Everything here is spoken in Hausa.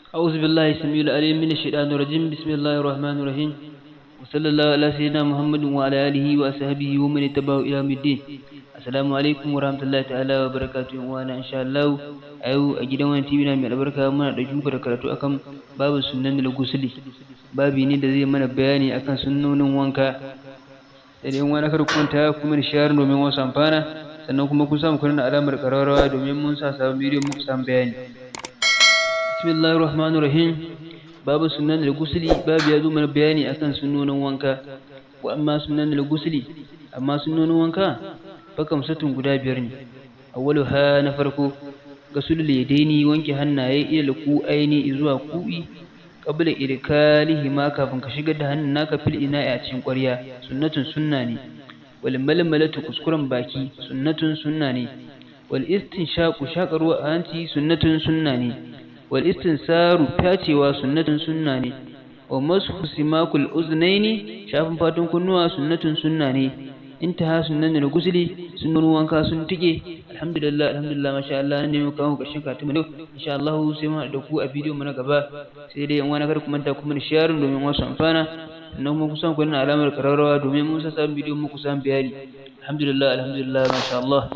أعوذ بالله السميع العليم من الشيطان الرجيم. بسم الله الرحمن الرحيم، وصلى الله على سيدنا محمد وعلى آله وصحبه ومن اتبعه إلى يوم الدين. Assalamu alaikum warahmatullahi ta'ala wa barakatuhu. Wa insha Allah a yau a gidan wani TV na mai albarka muna da juka da karatu akan babu sunnan gusuli. Babi ne da zai mana bayani akan sunnonin wanka. Da dai wani kar ku manta kuma da share domin wasu amfana, sannan kuma kun samu kunna alamar ƙararrawa domin mun sa sabon bidiyo muku samu bayani. Bismillahir rahmanir rahim. Babu sunnan gusuli, babu ya zo mana bayani akan sunnonin wanka. Wa amma sunnan gusuli, amma sunnonin wanka fakamsatun guda 5 ne. Awwaluha, na farko, gasulul yadaini, wanke hannaye, ila aini, zuwa ku'i, qabla idkalihi ma, kafin ka shigar da hannun naka, fil ina'i, a cikin ƙwarya, sunnatun, sunna ne. Wal malmalatu, kuskuren baki, sunnatun, sunna ne. Wal istinshaqu, shaƙarwa a hanci, sunnatun, sunna ne. Wal istinsaru, fyacewa, sunnatun, sunna ne. Wa mashu simakul uznaini, shafin fatun kunnuwa, sunnatun, sunna ne. Intaha sunnan gusuli, sunnan wanka sun tike. Alhamdulillah, alhamdulillah, masha Allah. Nan ne muka kawo ƙarshen karatu mu, insha Allah sai mu da ku a bidiyo mu na gaba. Sai dai yan wani kar ku manta kuma share domin wasu amfana, sannan kuma kusan ku nuna alamar ƙararrawa domin mun sa sabon bidiyo muku samu bayani. Alhamdulillah, alhamdulillah, masha Allah.